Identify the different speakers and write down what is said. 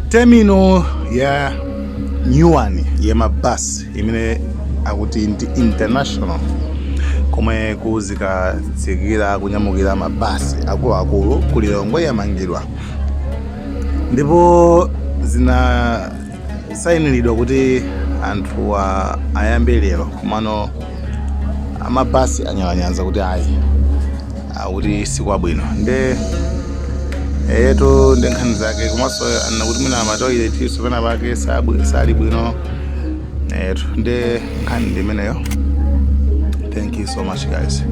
Speaker 1: Terminal ya nyuwani ya mabasi imene akuti ndi international, komwe kuzikatsikira kunyamukira mabasi akuluakulu ku Lilongwe, yamangidwa ndipo zinasayiniridwa kuti anthu ayambe lero. Komano amabasi anyalanyaza kuti ayi, akuti sikwabwino. Nde eyetu, ndi nkhani zake. Komanso anena kuti mwina amatoilet pena pake sali bwino. Eyetu, ndi nkhani ndi imeneyo. Thank you so much, guys.